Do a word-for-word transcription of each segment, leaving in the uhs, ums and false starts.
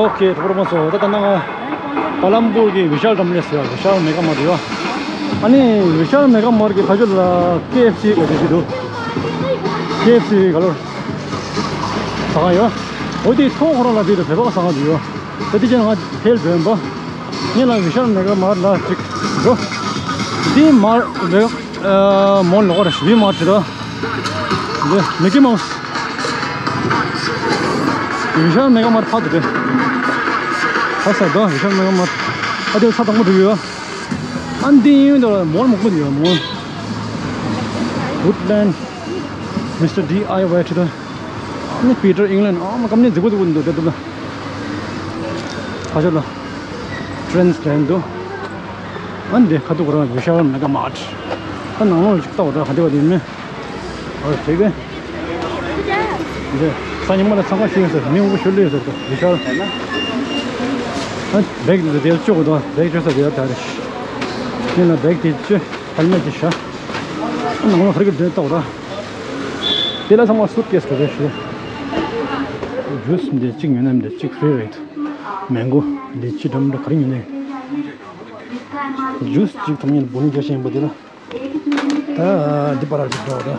ཨོ་ཁེ། གྲོགས་པོ་ཚོ། ད་ད་ནང་པ་ལམ་པུར་གྱི་བི་ཤཱལ་འགྲམ་ལས་ཟེར་བ། བི་ཤཱལ་མེ་ག་མར་ཡོད། ཨ་ནི་བི་ཤཱལ་མེ་ག་མར་གྱི་ཕ་ཤུལ་ལ་ཀེ་ཨེཕ་སི་ག་ཅིག་ཞིག་འདུག་ཀེ་ཨེཕ་སི་ག་ལོར་ཟ་ཁང་ཡོད། འོ་དེ་ཐོག་ཁོ་རང་ལ་དེ་དུ་བོད་པ་ཟ་ཁང་དུ་ཡོད། ད་དེ་ཅན་ང་ཕེལ་བོན་པ། ངས་ལ་བི་ཤཱལ་མེ་ག་མར་ལ་ཅིག་འགྲོ། དེ་མར་བོད། ཨ། མོ་ལོག་རེ་བི་མར་ཅི་ད། འདི་མི་ཀི་མའུ་སི། བི་ཤཱལ་མེ་ག་མར་ཕ་དུ་རེད། ཕ་ས་ད་བི་ཤཱལ་མེ་ག་མར། ཨ་དེ་ས་དང་པོ་དུ་ཡོད། ཨ་འདི་ཡིན་ད་མོ་མོ་ཀུ་ཡོད་མོ། Woodland Mister D I Y ཅི་ད། ཨ་ནི་Peter England ཨ་མ་ཀམ་ནི་འཛི་གུ་འཛི་གུ་འདུག་དེ་འདུག་ད། ཕ་ཤུལ་ལ་ཕྲེན་སི་ལེན་འདུག་ཨ་འདི་ཁ་ཐུག་ར་བི་ཤཱལ་མེ་ག་མར། ད་ནང་ལོགས་ཅིག་ལྟ་བ་ད་ག་འདི་བ་འདི་མིན། ཨོ་དེ་གི། འདི་སང་ཉིན་མ་ལ་འཚང་ཁ་ཤིག་ཡོད་ཟེར། མི་འུ་ཤུ་ལི་ཡོད་ཟེར། ད་བི་ཤཱལ། ཨ་བེག་འདི་དེ་བཅུག་གོ་ད། བེག་བཅུག་ས་དེ་ཡར་ད་རེད། ཉིན་ལ་བེག་དེ་བཅུག་ཧེལ་མེ་ཊི་དེ་བཞག་ནང་ལོགས་ཧར་གི་འདི་ལྟ་བ་ད། དེ་ལ་ཚང་མ་སུཊ་ཀེ་སི་གི་རེད་ཤི། ཇུས་འདི་གཅིག་ཉོས་ན་འདི་གཅིག་ཧྥི་རི་རེད། མེང་གོ་ལི་ཅི་འགྲམ་འགྲམ་ག་རེ་ཉོས་ནས། ཇུས་གཅིག་ཐོབ་ཉིན་བུ་ནི་རྒྱ་ཞིང་པོ་དེ་ལ། ད་འདི་པར་ར་ཅིག་འགྲོ་ད།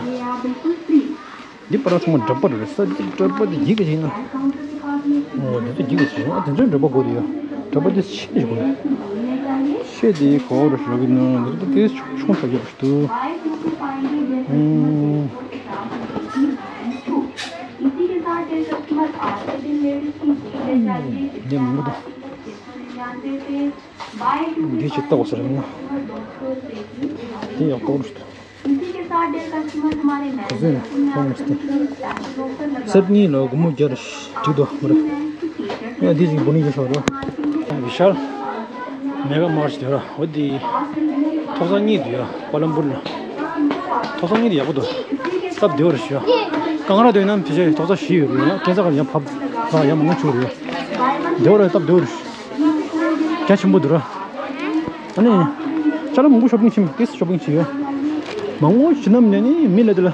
འདི་པར་ར་ཚང་མ་འདྲ་པར་རེད་ས། འདི་འདྲ་པར་འདི་ཡིག་གི་ཡིན་ན། འོ་འདི་ཚོ་ཡིག་གི་ཞིག་ཨ་དེ་ཚོའི་འདྲ་པར་དགོས་རེད་ཡ། འདྲ་པར་འདི་ཤེས་ནི་ཞིག་དགོས། ཤེས་འདི་གོ་རུ་ཞོག་གི་ནང་འདི་ཚོ་དེ་ཆུང་ཆུང་ཞོག་གི་འདུག་འདི་མང་པོ་འདུག་འདི་ཞིག་ལྟ་དགོས་ས་རེད་ན། འདི་ཡག་པོ་རུ་ཞིག་འདུག་ག་ཚོད་ཡིན་ཧོ་མོ་སྟེ། སེར་གཉིས་ལ་སྒོར་མོ་བརྒྱ་རེ་བྲིས་འདུག་མ་རེད། ཡ་འདི་ཅིག་སྒོར་མོ་བརྒྱ་ཤོག་རོ། བི་ཤཱལ་མེ་ག་མར་ཊི་དེ་ར། འོ་འདི་ཐོག་ས་གཉིས་འདུག་ཡ། པ་ལམ་པུར་ལ་ཐོག་ས་གཉིས་འདི་ཡག་པོ་འདུག་སྟབས་བདེ་བོ་རེད་ཤག་གང་ར་འདོད་ན་ཕལ་ཆེར་ཐོག་ས་བཞི་ཡོད་རེད། ཡ་ཁྱད་མཚར་ག་ཡ་ཕབ་ས་ཡ་མང་ང་བཅུག་རེད། བདེ་བོ་རེད། སྟབས་བདེ་བོ་རེད། རྒྱ་ཆེན་པོ་འདུག་ར། ཨ་ནི། ཅ་ལག་མང་པོ་ཤོ་པིང་བྱེད་མི་ཏིས་ཤོ་པིང་བྱེད་ཡོད། མང་པོ་བྱེད་ནམ་ནས་ནི་མི་ལ་དེ་ལ།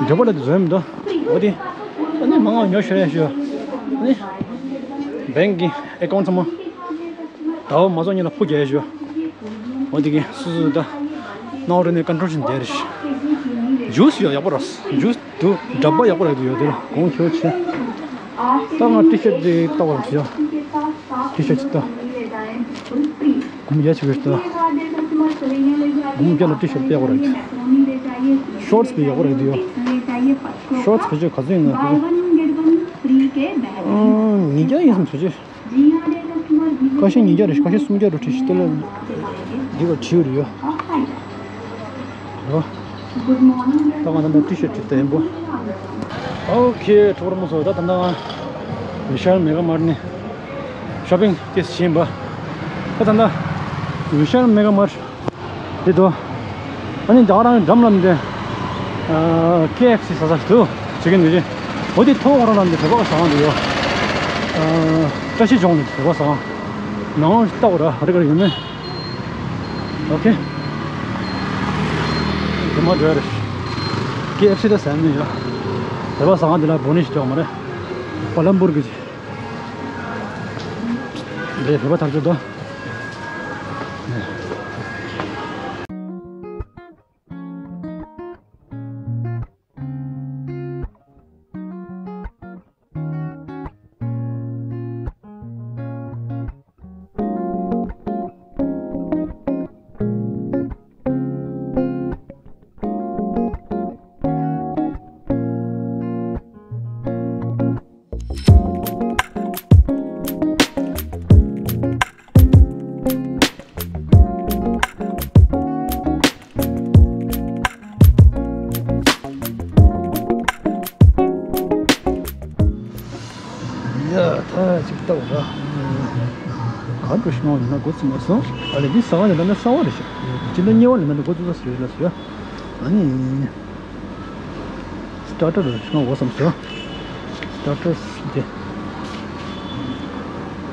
འགྲོ་པ་ལ་དེ་བཟོས་མི་འདུག་འོ་དེ། ཨ་ནི་མང་པོ་ཉོ་ཤོར་ཡ་ཤོད། ཨ་ནི། བེང་གི་ཨེ་ཀའུན་ཚང་མ། ཟླ་བ་མ་རྫོགས་ཉིན་ལ་ཕུག་རྒྱག་ཡ་ཤོད། འོ་དེ་གི་སུ་སུ་ད། ནའོ་རེ་ནས་ཀོན་ཊོལ་བྱེད་བསྡད་རེད། ཇུས་ཡོད་ཡག་པོ་ར། ཇུས། དུ་འདྲ་པར་ཡག་པོ་རག་གི་ཡོད་དེ་ལ་གོང་ཁྱོད་ཆེ། ད་ང་ཊི་ཤར་ཊི་དེ་ལྟ་བར་བྱེད། ཊི་ཤར་ཊི་ཅིག་ལྟ། གོང་ཡ་ཆེ་བའི་ལྟ། གོང་རྒྱ་ལ་ཊི་ཤར་ཊི་དཔེ་ཡག་པོ་རག་གི། ཤོར་ཊི་སི་དཔེ་ཡག་པོ་རག་གི་ཡོད། ཤོར་ཊི་སི་བེད་སྤྱོད་ག་ཚོད་ཡིན་ན། ཉིས་བརྒྱ་ཡིན་སམ་བེད་སྤྱོད། ཀ་ཤི་ཉིས་བརྒྱ་རེད། ཀ་ཤི་སུམ་བརྒྱ་རུ་ཁྲིད་ཤི་སྟེ་ལ། འདི་ག་བྲིས་ཡོད་རེད་ཡ། རོ། ད་ང་ད་ལྟ་ཊི་ཤར་ཊི་ཅིག་ལྟ་ཡིན་པོ། ཨོ་ཁེ། གྲོགས་རོགས་མོ་ཚོ། ད་ད་ལྟ་ང་བི་ཤཱལ་མེ་ག་མར་ཊི་ནས་ཤོ་པིང་ཏིས་བྱེད་ཡིན་པ། ད་ད་ལྟ་བི་ཤཱལ་མེ་ག་མར་ཊི་འདི་དུ། ཨ་ནི་རྒྱ་གར་རང་འགྲམ་ལ་འདི། ཨ། ཀེ་ཨེཕ་སི་ཟ་ས་ཞིག་འདུག་བྱེད་ཀྱི་འདུག་ཅེ། འོ་དེ་ཐོག་ཁོ་རང་ལ་འདི་བོད་པ་ག་ཟ་ཁང་འདི་ཡོད། ཨ། བཀྲ་ཤིས་ལྗོངས་ནས་བོད་པ་ཟ་ཁང་། ནང་ལྟ་བ་ར་ཧ་རི་ཀ་རི་ཡོད་མེད། ཨོ་ཁེ། དེ་མ་འགྲོ་ཡ་རེད། ཀེ་ཨེཕ་སི་ད་ཟ་ནི་ཡོད། བོད་པ་ཟ་ཁང་འདི་ལ་འབོད་ནི་ཞིག་ཅོག་མ་རེད། པ་ལམ་པུར་གི་ཅིག་འདི་བོད་པ་ཐག་ཆོད་དོ། ཡ། ད་ཅིག་ལྟ་བ་ར། ག་འགྲོ་ཤི་མ་ཡིན་ན་འགོ་ཚུགས་མ་སོང་། ཨ་ལེ་འདི་ཟ་བ་ནི་ད་ནི་གསར་བ་རེད་ཤག་སྤྱི་ཟླ་གཉིས་པ་ནི་ད་ནི་འགོ་ཚུགས་ས་ཟེར་ལ་ཟེར། ཨ་ནི། སི་ཊར་ཊར་རེད་ཤག་འོ་བསམ་སོང་། སི་ཊར་ཊར་དེ།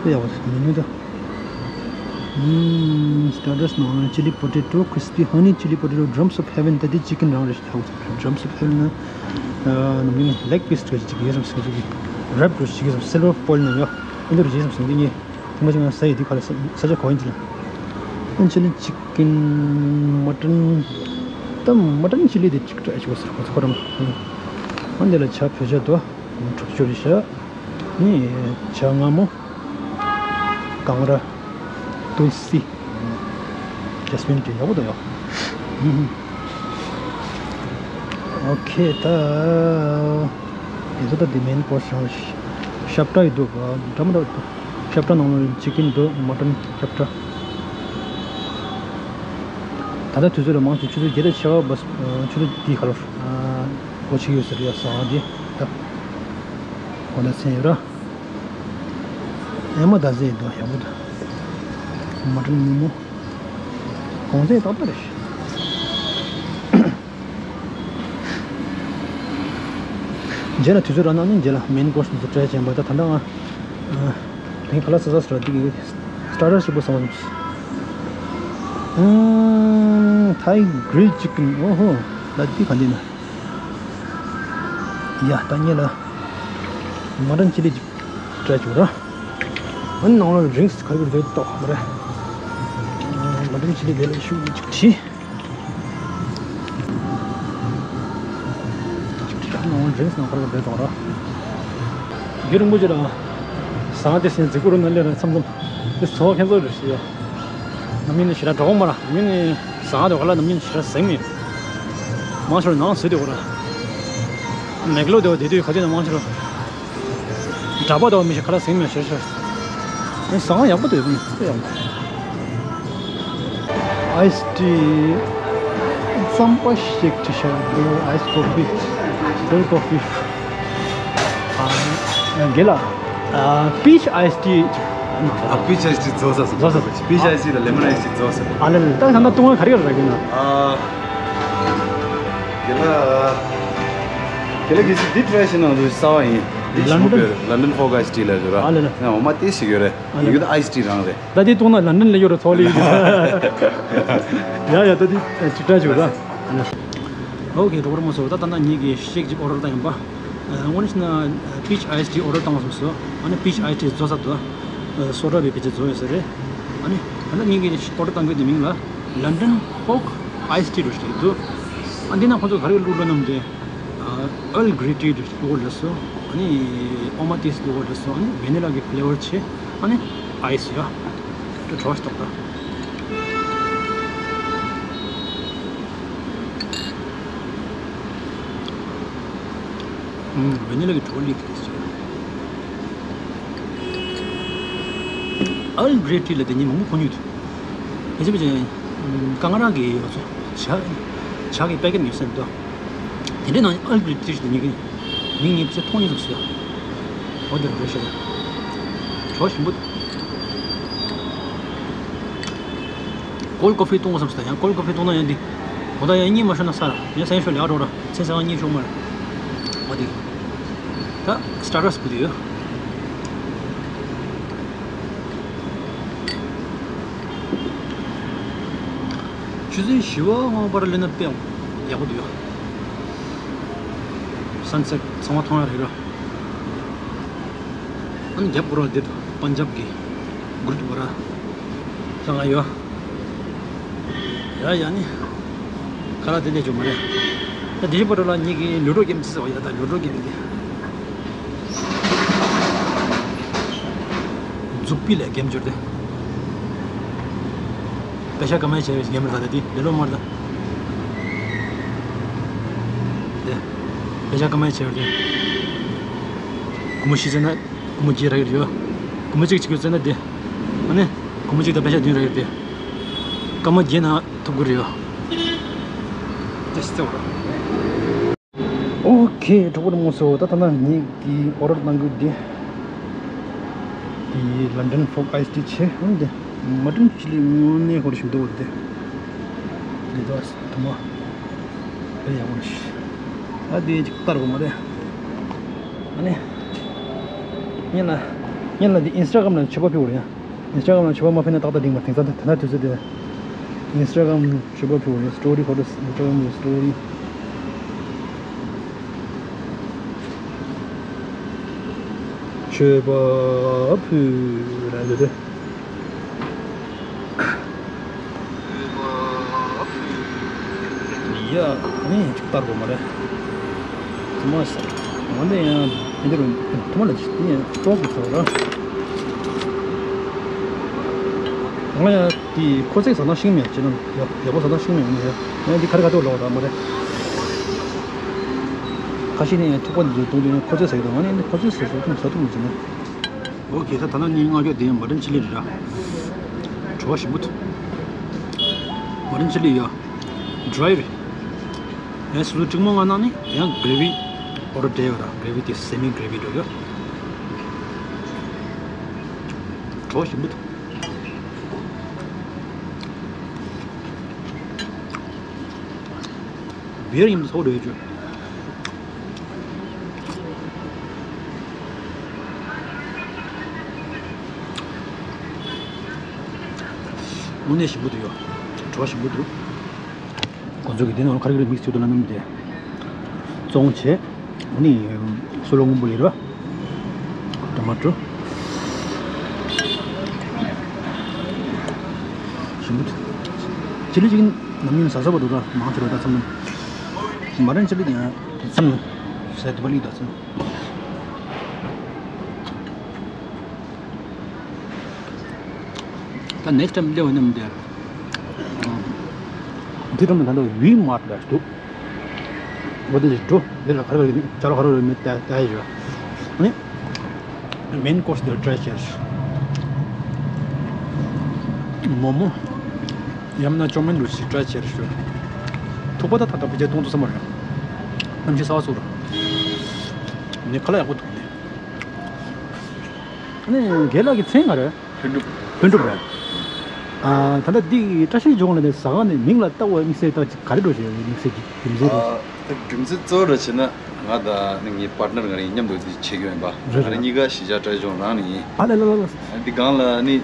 དཔེ་ཡག་པོ་མི་ནུས་ད། ཨུམ། སི་ཊར་ཊར་ནང་ལ་ཅི་ལི་པོ་ཊེ་ཊོ། ཀྲི་སི་པི་ཧ་ནི་ཅི་ལི་པོ་ཊེ་ཊོ། ཌྲམ་སི་ཨོཕ་ཧེ་ཝན། ད་དེ་ཅི་ཀན་རང་རེད་ཤག་ཌྲམ་སི་ཨོཕ་ཧེ་ཝན་ནི། ཨ། ནམ་རྒྱུན་ལེག་པིས་ཅིག་ཡོད་བསམ་སོང་། ཅིག་རེབ་ཅིག་ཡོད་བསམ། སིལ་བར་ཕོའིལ་ནང་ཡོད། ཨ་འདི་རུ་རྗེས་སུ་སོང་འདི་ངས་ཐེངས་མ་གཅིག་ང་ཟ་ཡི་འདི་ཁ་ལ་ས་ས་ཆ་གོ་ཡིན་གྱི་ལ། ཨན་ཆི་ལི་ཅི་ཀིན་མ་ཏན། ད་མ་ཏན་ཆི་ལི་དེ་གཅིག་ཏྲ་ཞིག་ཟེར་ཁོ་ཚོ་ཁོ་རང་། ཨ་འདི་ལ་ཇ་བོད་ཇ་དོ། གྲོགས་ཆོ་རི་ཤ། ནི་ཇ་མངར་མོ། གང་ར། ཏུལ་སི། ཇ་སི་མིན་ཏི་ཡག་པོ་འདུག་ཡ། ཨོ་ཁེ་ད། དེ་ཚོ་ད་དེ་མེན་ཀོ་སི་རང་ཤ་བཀྲ་ཡི་འདུག་ག་འདྲ་མི་འདྲ་འདུག་ཤ་བཀྲ་ནང་ལ་ཅི་ཀིན་འདུག་མ་ཏན་ཤ་བཀྲ། ད་ལྟ་དུས་ཚོད་ལ་མང་ཆེ་ཆུ་ཚོད་བརྒྱད་དང་ཕྱེད་ཀ་བ་ཆུ་ཚོད་དེའི་ཁ་ལ་སྒོ་ཕྱེ་ཡོད་ཟེར་ཡ་ཟ་བ་དེ་ད་གོ་ན་ཚན་ཡོད་ར། ཨེ་མ་ད་ཟེར་འདུག་ཡག་པོ་འདུག་མ་ཏན་ཉིན་མོ། གོང་ཚད་ཏག་ཏག་རེད། རྗེས་ལ་དུས་ཚོད་རག་ན་ནི་རྗེས་ལ་མེན་ཀོ་སི་དེ་ཚོ་ཊ་རའི་བྱས་པ་ད་ད་ལྟ་ང་དེང་ག་ལ་ས་ས་སི་ར་འདི་གི་སི་ཊར་ཊར་ཞིག་པོ་བཟང་བ་ཐའི་གྷི་རིལ་ཅི་ཀིན། ཨོ་ཧོ། ད་འདི་ག་འདི་ན་ཡ་ད་ཉེ་ལ་མ་ཏན་ཆི་ལི་ཅིག་ཊ་རའི་བྱུང་ར། ཨ་ནི་ནང་ལ་རིང་སི་ག་རེ་རེད་ཏོག་མ་རེད། མ་ཏན་ཆི་ལི་དེ་ལ་ཤུགས་ཅིག་བྲིས། རྒྱུན་རིང་པོ་ཅིག་ལ་ཟངས་དེ་སེང་རྫིག་པོ་རུ་ན་ལེ་ར་མཚམས་མཚམས་དེ་ཚོ་ཁྱེད་ཚོ་རེ་ཞིག་ཡ། ནམ་ཡིན་ནི་ཞེ་དྲག་འགྲོ་གོ་མ་ར་ནམ་ཡིན་ནི་ཟངས་དེ་ག་ལ་ནམ་ཡིན་ཞེ་དྲག་ཟེང་མེད། མང་ཤོས་ནང་ཟོས་དེ་གོ་ར། མེག་ལོ་དེ་བ་དེ་དུས་ག་དུས་ན་མང་ཤོས་ར། འདྲ་པོ་དོ་མི་ཤེས་ཁ་ལ་སེང་མེད་ཤར་ཤར། ཨེ་ཟངས་ཡག་པོ་འདུག་ཡག་པོ། ཨའི་སི་ཊི། རྩམ་པ་ཤེག་བྲིས་ཤག་འདུག་ཨའི་སི་ཀོ་ཕི། ཀོལ་ཀོ་ཕི། ཨ་དགེ་ལགས། ཨ་པིཆ་ཨའི་སི་ཊི། ཨ་པིཆ་ཨའི་སི་ཊི་བཟོ་ས་སོ། བཟོ་ས་སོ། པིཆ་ཨའི་སི་ཊི་དང་ལེ་མོན་ཨའི་སི་ཊི་བཟོ་ས། ཨ་ལ་ལ་ད་ད་ལྟ་བཏུང་བ་ག་རེ་ག་རེ་རག་གི་ན། ཨ་དགེ་ལགས། དེ་ལ་གི་སི་འདི་ཊ་རའི་ཤི་ན་འདུག་གསར་པ་ཡིན། འདི་ཞིམ་པོ་ཡོད་རེད། ལན་ཌན་ཕོག་ཨའི་སི་ཊི་ལ་ཞུ་ར། ཨ་ལ་ལ། ཡང་འོ་མ་ཏེ་ཞིག་ཡོད་རེད། ཨ་ལ་ཡིག་ད་ཨའི་སི་ཊི་རང་རེད། ད་དེ་བཏུང་ན་ལན་ཌན་ལ་ཡོད་ར་ཚོགས་ལི་ཡོད། ཡ་ཡ་ད་དེ་ཅིག་ཊ་རའི་ཞུ་ར། ཨ་ལ། ཨོ་ཁེ་གྲོགས་པོ་ར་མོ་སོ་ད་ད་ན་ངེད་ཀྱི་ཤེག་ཅིག་ཨོ་ཌར་བཏང་ཡིན་པ། དངོས་གནས་ན་པིཆ་ཨའི་སི་ཊི་ཨོ་ཌར་བཏང་སོང་སོ། ཨ་ནི་པིཆ་ཨའི་སི་ཊི་བཟོ་ས་དུ། སོ་ཌ་བའི་པི་ཅི་བཟོ་ཡོད་ས་རེད། ཨ་ནི་ད་ལྟ་ངེད་ཀྱི་ཨོ་ཌར་བཏང་གི་དེ་མིང་ལ་ལན་ཌན་ཕོག་ཨའི་སི་ཊི་རུ་ཞིག་འདུག་ཨ་འདི་ན་ཁོ་ཚོ་ག་རེ་བླུགས་བླུགས་ནམ་དེ། ཨརལ་གྷི་རེ་ཊི་རུ་བླུགས་ལ་སོ། ཨ་ནི་ཨོ་མ་ཏིས་བླུགས་ལ་སོ། ཨ་ནི་ཝེ་ནི་ལ་གི་ཕི་ལེ་ཝར་ཆེ། ཨ་ནི་ཨའི་སི་ཡ། དུ་བྲོ་བ་ཞིག་ཏོག་ད། ཝེ་ནི་ལ་གི་བྲོ་བ་ལིག་དེ་ཞིག་ཨརལ་གྷི་རེ་ཊི་ལ་དེ་ཉིན་མང་པོ་གོ་མྱོང་འདུག་ཕལ་ཆེར་ཕལ་ཆེར་གང་རང་གི་ཡོད་ཚོ། ཇ་ཇ་གི་པེ་ཀེ་ཊི་ཡོད་སེམས་འདུག་དེ་འདྲའི་ནང་ཨརལ་གྷི་རེ་ཊི་ཞིག་དེ་ཉིན་གི་མིང་ངས་ཕལ་ཆེར་མཐོང་མྱོང་འདུག་ཟེར། འོ་དེ་རེད་ཤག་བྲོ་བ་ཞིམ་པོ། ཀོལ་ཀོ་ཕི་བཏུང་བསམ་སོང་། ཡང་ཀོལ་ཀོ་ཕི་བཏུང་ན་ཡང་འདི། འོ་ད་ཡང་གཉིད་མ་ཤོར་ན་ས་ར། ཡང་སེང་ཤོར་ལེགས་འགྲོ་ར། ཚེ་སང་གཉིད་ཤོར་མ་ར། འོ་དེ། ད་སི་ཊར་ཊར་སི་བུ་དེ་ཡོད། ཆུ་ཚོད་བཞི་པ་ལྔ་པ་བར་སླེབས་ན་དཔེ་ཡག་པོ་འདུག་ཡ། སན་སེཊ་ཚང་མ་མཐོང་ཡ་རེད་ར། ཨ་ནི་རྒྱབ་སྐོར་བ་འདི་དང་པན་ཇབ་ཀྱི་གུར་དུ་བ་ར། ལྷང་ང་ཡོད། ཡ་ཡ་ནི། ཁ་ལག་དེ་འདྲ་བྱུང་མ་རེད། ད་དེ་བཞིན་པ་ར་ལ་ཉིད་ཀྱི་ལུ་ཌོ་གེམ་ཅི་ཟེར་བ་ཡ། ད་ལུ་ཌོ་གེམ་དེ། མཛུབ་པི་ལས་གེམ་འབྱོར་ཏེ། པེ་ཤ་ཀ་མའི་བྱས་པའི་གེམ་རེད། ད་དེ་ལེ་ལོ་མར་ད། དེ། པེ་ཤ་ཀ་མའི་བྱས་པའི་དེ། སྒོར་མོ་བཞི་བཙལ་ན་སྒོར་མོ་བརྒྱད་རག་གི་རེད། སྒོར་མོ་གཅིག་གཅིག་བཙལ་ན་དེ། ཨ་ནི། སྒོར་མོ་གཅིག་དང་པེ་ཤ་བདུན་རག་གི་རེད་དེ། སྐར་མ་བརྒྱད་ནང་ཐོབ་ཀྱི་རེད། དེ་ཤི་ཚེ་བ་ར། ཨོ་ཁེ། གྲོགས་པོ་རིང་མོ་ཚོ། ད་ད་ན་ངེད་ཀྱི་ཨོ་ཌར་གནང་རྒྱུ་འདི། འདི་ལན་ཌན་ཕོག་ཨའི་སི་ཊི་བྱས། འོན་ཏེ་མ་ཏན་ཆི་ལི་དངོས་གནས་ཧོར་ཞིག་འདུག་འོ་དེ། འདི་ད་དུ་མ་དཔེ་ཡག་པོ་རེད། ད་དེ་ཅིག་ལྟར་གོ་མ་རེད། ཨ་ནི། ཉིན་ལ་ཉིན་ལ་འདི་ཨིན་སི་ཊ་གྷ་རམ་ལ་མཆོད་པ་ཕུལ་བ་རེད་ཡ། ཨིན་སི་ཊ་གྷ་རམ་ལ་མཆོད་པ་མ་ཕུལ་ན་ཏག་ཏག་འགྲིག་མ་རེད། དེང་སང་དེ་ན་དུས་ཚོད་དེ། ཨིན་སི་ཊ་གྷ་རམ་ལ་མཆོད་པ་ཕུལ་བ་རེད། སི་ཊོ་རི་ཁོ་རེ། ཨིན་སི་ཊ་གྷ་རམ་གྱི་སི་ཊོ་རི། མཆོད་པ་ཕུལ་ར་འདི་རེད། ཡ་ཨ་ནི་ཅིག་ལྟར་དགོས་མ་རེད། ཐུ་མ་ཟེར། ང་འདི་ཡང་འདི་རུ་ཐུ་མ་ལ་ཅིག་འདི་ཡང་ཏོག་གི་ཚོགས་ར། ང་ཡང་དེ་ཁོ་ཚོས་ཟ་ན་ཤིང་མེད་ཅེ་ན་ཡག་པོ་ཟ་ན་ཤིང་མེད་ཡིན་ཡ། ང་ཡང་འདི་ཁ་རི་ཁ་ཐུག་ལོག་ར་མ་རེད། ཁ་ཤས་ནས་ཐུག་པ་འདི་ཚོ་བཏུང་དུས་ཁོ་ཚོས་ཟ་གི་འདུག་ང་ནི་ཁོ་ཚོས་ཟ་ཟ་ཐུབ་ཟ་ཐུབ་མི་བྱེད་ན། ཨོ་ཁེ། ད་ད་ནི་ང་ཡོད་དེ་མ་ཏན་ཆི་ལི་རེད་ར། བྲོ་བ་ཞིམ་པོ་འདུག་མ་ཏན་ཆི་ལི་ཡ། ཌི་རའི་རེད། ཡང་སོ་སོ་ཅིག་མོ་ང་ནང་ནི་ཡང་གྷི་རེ་བི་ཨོ་ར་ཌར་བྱས་ཡོད་ར། གྷི་རེ་བི་དེ་སེ་མི་གྷི་རེ་བི་འདྲ་ཡོད། བྲོ་བ་ཞིམ་པོ་འདུག་བི་ཡར་ཡིན་ཚོགས་འདྲ་ཡོད་ཅོ། དངོས་གནས་ཞིམ་པོ་འདུག་ཡོ། བྲོ་བ་ཞིམ་པོ་འདུག་ཁོང་ཚོ་གི་དེ་ནང་ཁ་རི་ཁ་རི་མིག་སི་བྱེད་དུ་ལ་ནམ་དེ་བཙོང་བྱས། ཨ་ནི་སོལ་བ་སྔོན་པོ་ལས་རེད་པ། ཊོ་མ་ཊོ། ཞིམ་པོ་འདུག་ཆི་ལི་ཅིག་ནམ་རྒྱུན་ཟ་ཟ་བ་འདུག་ར། མང་ཆེ་བ་ད་ཚང་མ་མ་རན་ཆི་ལི་ཡང་ཚང་མ་ཟ་དུ་བ་ལི་ད་ཚང་མ། ད་next time སླེབས་པ་ནམ་དེར། འདི་འགྲོ་མི་ད་ལྟ་ཝི་མཱར་ཊ་ལ་འདུག་འོ་དེ་ལས་འགྲོ། འདི་ལ་ག་རེ་ག་རེ་ཅ་ལག་ག་རེ་ག་རེ་མེད་ད་ད་ཡོད། ཨ་ནི་མེན་ཀོར་སི་འདིར་ཊ་རའི་བྱས། མོ་མོ། ཡང་ན་ཅོ་མིན་འདྲ་ཞིག་ཊ་རའི་བྱས་ཤོག་ཐུག་པ་ད་ད་ད་ཕལ་ཆེར་གཏོང་ཐུབ་ས་མ་རེད། གནམ་གཤིས་གསར་པ་སོགས་རེད། ནི་ཁ་ལག་ཡག་པོ་འདུག་ནི། ཨ་ནི་རྒན་ལགས་ཀྱི་མཚན་ག་རེ། ལྷུན་གྲུབ། ལྷུན་གྲུབ་རེད། ཨ། ད་ལྟ་འདི་བཀྲ་ཤིས་ལྗོངས་ལ་ནས་ཟ་ཁང་ནས་མིང་ལ་བཏགས་པའི་དམིགས་བསལ་ད་ག་རེ་འགྲོ་བཞིན་ཡོད། དམིགས་བསལ་གྱི་རྒྱུ་མཚན་རེད། ཨ། ད་རྒྱུ་མཚན་གཙོ་བོ་ར་བྱས་ན་ང་དང་ནི་ངའི་པཱར་ཊི་ནར་ང་རང་མཉམ་དུ་འདི་བྱེད་ཀྱི་ཡོད་པ། རེད་རེད། ང་རང་གཉིས་ཀ་གཞིས་ཆགས་བཀྲ་ཤིས་ལྗོངས་རང་ནས་ཡིན། ཨ་ལེ་ལེ་ལེ་ལེ། འདི་སྒང་ལ་ནི་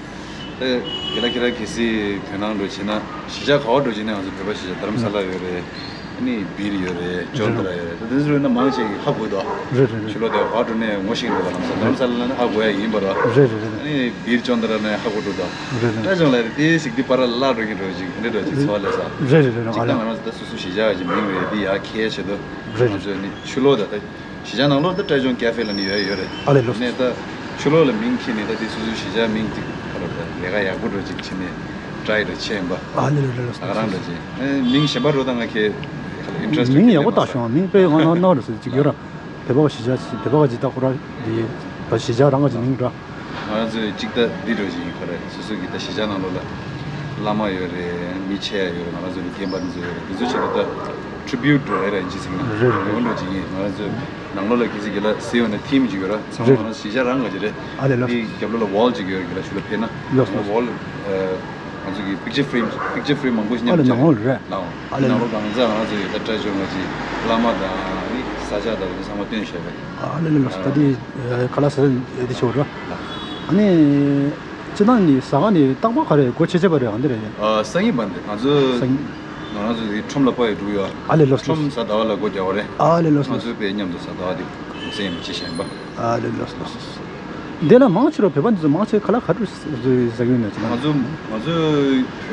ད་རྒན་ལགས་ཁྱེད་རང་གལ་སྲིད་དོ་སྣང་འགྲོ་བྱས་ན་གཞིས་ཆགས་ག་བ་འགྲོ་བྱས་ན་ང་ཚོ་བོད་པ་གཞིས་ཆགས་རྡ་རམ་ས་ལ་ཡོད་རེད། ཨ་ནི་སྦིར་ཡོད་རེད། ཅོན་ཏ་ར་ཡོད་རེད། ད་དེ་ཚོ་ཡོད་ན་མང་ཆེ་གིས་ཧ་གོ་འདུག་རེད་རེད་རེད། ཕྱི་ལོགས་དེ་ཕར་འགྲོ་ནས་ངོ་ཤེས་འདུག་རྡ་རམ་ས་ལ། རྡ་རམ་ས་ལ་ན་ཧ་གོ་ཡ་ཡིན་པ་ར། རེད་རེད་རེད། ཨ་ནི་སྦིར་ཅོན་ཏ་ར་ན་ཧ་གོ་འགྲོ་འདུག་རེད་རེད། ད་ཅོང་ལ་རེད་དེ་ཞིག་འདི་པར་བརླག་འགྲོ་གི་འགྲོ་ཅིག་འདི་འགྲོ་ཅིག་ཚོར་བ་ལས་ས། རེད་རེད་རེད། ཅིག་ད་ང་རང་ཚོ་ད་སོ་སོ་གཞིས་ཆགས་ཅིག་མིང་རེད། འདི་ཡ་ཁྱད་ཆེ་འདུག་རེད་རེད། ང་ཚོ་ནི་ཕྱི་ལོགས་ད་ད། གཞིས་ཆགས་ནང་ལོགས་ད་བཀྲ་ཤིས་ལྗོངས་ཀེ་ཧྥེ་ལ་ནི་ཡོད་ཡོད་རེད། ཨ་ལེ་ལོ། ནས་ད་ཕྱི་ལོགས་ལ་མིང་འཁྱེར་ནས་ད་དེ་སོ་སོའི་གཞིས་ཆགས་མིང་ཅིག་ག་རེ་ལས་ཀ་ཡག་པོ་འགྲོ་ཅིག་བྱས་ནས་ཊ་རའི་འགྲོ་བྱས་ཡིན་པ། ཨ་ལེ་ལེ་ལེ་ལེ། ད་ག་རང་འགྲོ་བྱས། ཨེ་མིང་གཞན་པ་འགྲོ་ད་ང་ཁྱེད་ཨིན་ཊ་རེ་སི་ཊི་མིང་ཡག་པོ་བཏགས་བྱུང་། མིང་དཔེ་ང་ནང་ནང་རེད་ཟེར་ཅིག་ཡོད་ར། བོད་པ་གཞིས་ཆགས་བོད་པ་གཞིས་ད་ཁོ་ར་དེ་ད་གཞིས་ཆགས་རང་གི་མིང་ར། ང་རང་ཚོས་གཅིག་ད་འདི་འགྲོ་བཞིན་ཡིན་ཁོ་རེ། སོ་སོ་གི་ད་གཞིས་ཆགས་ནང་ལོགས་ལ་བླ་མ་ཡོད་རེད། མི་ཆེ་ཡ་ཡོད་རེད། ང་རང་ཚོ་གི་རྒན་པ་འདི་ཚོ་ཡོད་རེད། འདི་ཚོ་ཆེད་དུ་ད་ཊི་རི་བིའུ་ཊི་འགྲོ་ཨེ་ར་ཨིན་ཇི་ཟེར་ན་རེད་རེད། འོ་འགྲོ་བྱེད་ཀྱི་ཡིན། ང་རང་ཚོ་ནང་ལོགས་ལ་གལ་སྲིད་གི་ལ་སེ་ཡོང་ནས་ཐིམ་ཅིག་ཡོད་ར། ཚང་མ་རེད། ང་རང་གཞིས་ཆགས་རང་ག་ཅིག་རེད། ཨ་ལེ་ལོ། འདི་རྒྱབ་ལོགས་ལ་ཝོལ་ཅིག་ཡོད་རེད། གི་ལ་ཤུ་ལ་ཕེབས་ན་ལོ་ང་ལོ། ཝོལ་ང་ཚོ་གི་པིག་ཅར་ཕེ་རེམ་པིག་ཅར་ཕེ་རེམ་མང་པོ་ཞིག་ཨ་ལེ་མཉམ་ནང་ལོགས་རེད། ནང་ཨ་ལེ་ནང་ལོ། ལོགས་གང་ཚ་ང་རང་ཚོ་ཡོད་ད་བཀྲ་ཤིས་ལྗོངས་ང་ཅིག་བླ་མ་དང་ནི་ས་ཆ་དང་ཚང་མ་སྟོན་བྱས་པ། ཨ་ལེ་ལེ་ལོ། ད་དེ་ཁ་ལག་ཟ་ཡ་དེ་ཆོག་ར། ཨ་ནི་སྤྱིར་བཏང་ནི་ཟ་ཁང་ནི་རྟག་པར་ག་རེ་སྒོ་ཕྱེ་ཕྱེ་བ་རེད། ཨ་འདི་རེད། ཨ་སང་ཉིན་པ་འདི་ང་ཚོ་སང་ཉིན། ང་རང་ཚོ་དེ་ཁྲོམ་ལ་ཕ་ཡི་འགྲོ་ཡོད། ཨ་ལེ་ལོ། ཁྲོམ་གཟའ་ཟླ་བ་ལ་སྒོ་རྒྱག་པ་རེད། ཨ་ལེ་ལོ། ང་ཚོ་དཔེ་མཉམ་དུ་གཟའ་ཟླ་བ་དེ་གུང་སེང་ཡིན་པ་ཅི་བྱས་ཡིན་པ། ཨ་ལེ་ལོ་ལོ། འདི་ལ་མང་ཆེ་རོ་བོད་པ་འདི་ཚོ་མང་ཆེ་ཁ་ལག་ག་རུ་ཟ་གི་ཡོད་ན་ཅི་ན། ང་ཚོ་ང་ཚོ་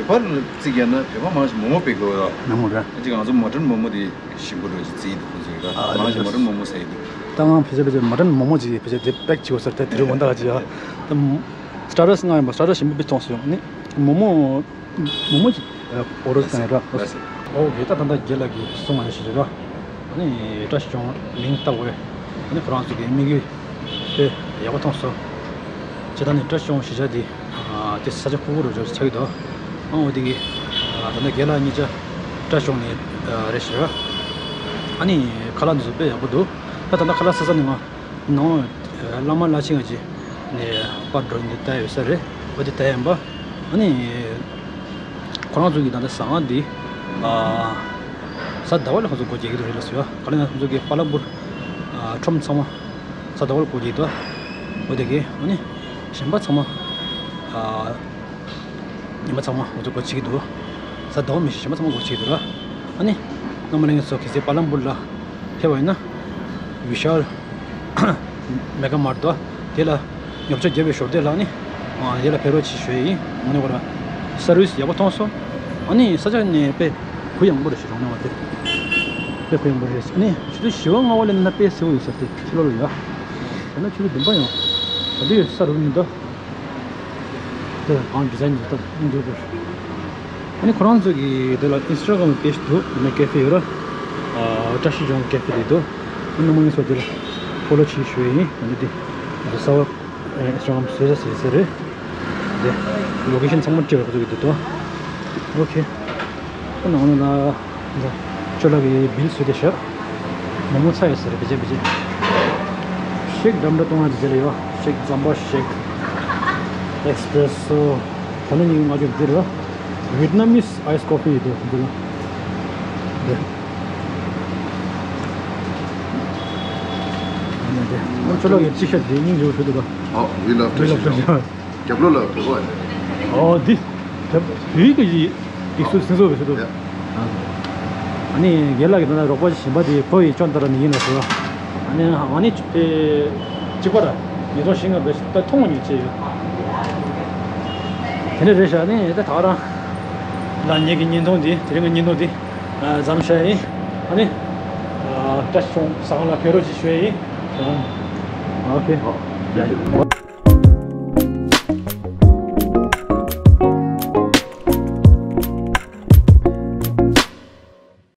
བོད་པ་རྩིས་རྒྱག་ན་བོད་པ་མང་ཆེ་མོག་མོག་སྤེལ་དགོས་ཡོད། མོག་མོག་ར། ཅིག་ང་ཚོ་མ་ཊན་མོག་མོག་དེ་ཞིམ་པོ་འགྲོ་ཅིག་རྩིས་འདུག་ཁོང་ཚོས་ར། ཨ་ལེ་མང་ཆེ་ལོ། མ་ཊན་མོག་མོག་ཟ་ཡི་འདུག་ད་ང་ཕལ་ཆེར་ཕལ་ཆེར་མ་ཊན་མོག་མོག་ཅིག་ཕལ་ཆེར་དེ་པེག་བྱེད་དགོས་ས་རེད། དེ་རིང་དགོང་དག་ཅིག་ཡ། ད་སི་ཊར་ཊར་སི་ང་ཡིན་པ་སི་ཊར་ཊར་སི་ཞིམ་པོ་པེ་གཏོང་སོང་ནི་མོག་མོག་མོག་མོག་ཅིག་ཨོ་ཌར་བཏང་ཡིན་ར། ལགས་སོ། ཨོ་ཁེ། ད་ད་ལྟ་རྒན་ལགས་ཀྱིས་གསུངས་པ་ནང་བཞིན་རེད་ར། ཨ་ནི་བཀྲ་ཤིས་ལྗོངས་མིང་བཏགས་པའི་ཨ་ནི་ཁོ་རང་ཚོ་གི་དམིགས་ཡུལ་དཔེ་ཡག་པོ་མཐོང་སོང་། སྤྱིར་བཏང་ནི་བཀྲ་ཤིས་ལྗོངས་གཞིས་ཆགས་འདི་ཨ་དེ་ས་ཆ་ཁུག་ཁུག་རུ་འབྱོར་ཆགས་ཀྱི་འདུག་ཨ་འོ་དེ་གི་ཨ་ད་ལྟ་རྒན་ལགས་གཉིས་ཆ་བཀྲ་ཤིས་ལྗོངས་ནས་ཨ་རེད་ཤག་ཨ་ནི་ཁ་ལག་འདི་ཚོ་དཔེ་ཡག་པོ་འདུག་ད་ད་ལྟ་ཁ་ལག་ཟ་ས་ནི་ང་ནང་བླ་མ་བླ་ཆེན་གྱི་ནས་པར་འགྲོ་འདི་ལྟ་ཡོད་ས་རེད། འོ་དེ་ལྟ་ཡིན་པ། ཨ་ནི་ཁོ་རང་ཚོ་གི་ད་ལྟ་ཟ་ཁང་འདི་ཨ་གཟའ་ཟླ་བ་ལ་ཁོ་ཚོ་སྒོ་རྒྱག་གི་འདུག་རེད་ལགས་སོ། ག་ལ་ན་ཁོ་ཚོ་གི་པ་ལམ་པུར་ཨ་ཁྲོམ་ཚང་མ་གཟའ་ཟླ་བ་ལ་སྒོ་རྒྱག་གི་འདུག་འོ་དེ་གི་ཨ་ནི་གཞན་པ་ཚང་མ་ཨ་ཉི་མ་ཚང་མ་ང་ཚོ་སྒོ་ཕྱེ་གི་འདུག་གཟའ་ཟླ་བ་མི་ཤེས་གཞན་པ་ཚང་མ་སྒོ་ཕྱེ་གི་འདུག་ར། ཨ་ནི་རྣམ་པ་ལྷན་རྒྱས་ཚོ་གལ་སྲིད་པ་ལམ་པུར་ལ་ཕེབས་པ་ཡིན་ན་བི་ཤཱལ་མེ་ག་མཱར་ཊ་དང་ དེ་ལ་ཉོ་ཆ་བརྒྱབ་པའི་ཞོར་དེ་ལ་ནི་ཨ་དེ་ལ་ཕེབས་རོགས་གྱིས་ཞུ་ཡི་ཡིན། ཨ་ནི་ཁོ་ར་སར་བིས་ཡག་པོ་མཐོང་སོང་། ཨ་ནི་ས་ཆ་ནས་དཔེ་གུ་ཡངས་པོ་རེད་ཞུ་རོགས་གནང་བ་དེ། དཔེ་གུ་ཡངས་པོ་རེད། ཨ་ནི་ཆུ་ཚོད་བཞི་པ་ལྔ་པ་ལ་ནི་དཔེ་སེར་པོ་ཡོད་ས་དེ་ཕྱི་ལོགས་ལ་ཡོད། དེ་ན་ཆུ་ཚོད་བདུན་པ་ཡང་ད་དུང་ཡོད་ས་རུ་མི་འདུག་དེ་གང་ཌི་ཛའིན་འདི་ལྟར་ཨིན་འདུག་པར། ཨ་ནི་ཁོ་རང་ཚོ་གི་དེ་ལ་ཨིན་སི་ཊ་གྷ་རམ་པེ་ཇི་འདུག་ཨ་ནི་ཀེ་ཧྥེ་ཡོད་ར། ཨ་བཀྲ་ཤིས་ལྗོངས་ཀེ་ཧྥེ་དེ་འདུག་ཨ་ནི་མང་ཚོ་དེ་ལ་ཕོ་ལོ་བྱེད་ཞུ་ཡི་ཡིན། ཨ་ནི་དེ་དེ་གསར་པ་ཨིན་སི་ཊ་གྷ་རམ་བཟོས་ས་ཟེར་ཟེར་རེད། དེ་ལོ་ཀེ་ཤན་ཚང་མ་སྤྲད་པ་ཁོ་ཚོ་གི་དེ་འདུག་ཨོ་ཁེ། ཁོ་ནང་ལ་ན་ཁྱོད་ལ་གི་བིལ་བཟོས་ཏེ་བཞག་མོག་མོག་ཚ་ཡོད་ཟེར་བེ་ཅེ་བེ་ཅེ། ཤེག་འདྲ་འདྲ་གཏོང་ཡ་དེ་ཟེར་ཡོད། ཤེག་ཛམ་པ་ཤེག་ཨེག་སི་པེ་རེ་སོ། ད་ནི་ཉིན་ལྔ་བཅུ་འདིར་རོ། Vietnamese ice coffee ཡོད་དེ་འདི་ལ། འདི། འདི་འདི། ཁྱོད་ལ་གི་ཅི་ཤ་དེ་སྙིང་རྗེ་པོ་ཞིག་འདུག་ག་ཨོ་བི་ལབ་བི་ལབ་ཏུ་ཞིག་རྒྱབ་ལོ་ལ་བོད་པ་ཡིན། ཨོ་འདི། བོད་ཀྱི་ཡིག་གཟུགས་སིང་སོ་བའི་ཚུལ་དུ། ཡ། ཨ་ནི་རྒན་ལགས་ཀྱི་ད་ལྟ་རོགས་པ་ཞིག་བྱིན་པ་དེ་ཕོ་ཡི་ཅོན་ཏ་ར་ནི་ཡིན་ལ་ཟེར་བ། ཨ་ནི་ཨ་ནི་ཨེ་གཅིག་པ་ར་ཉིས་སྟོང་བཞི་ལྔ་བའི་ད་མཐོང་མྱོང་བྱས་ཡོད། དེ་འདྲ་རེད་ཤག་ཨ་ནི་ད་ད་རང་ལ་ངེད་ཀྱི་བརྙན་ཐུང་འདི་དེ་རིང་གི་བརྙན་ཐུང་འདི་ཨ་མཚམས་བཞག་ཡིན། ཨ་ནི་ཨ་བཀྲ་ཤིས་ལྗོངས་ཟ་ཁང་ལ་ཕེབས་རོགས་ཅིག་ཞུ་ཡ་ཡིན། ཨོ་ཁེ། ཡ།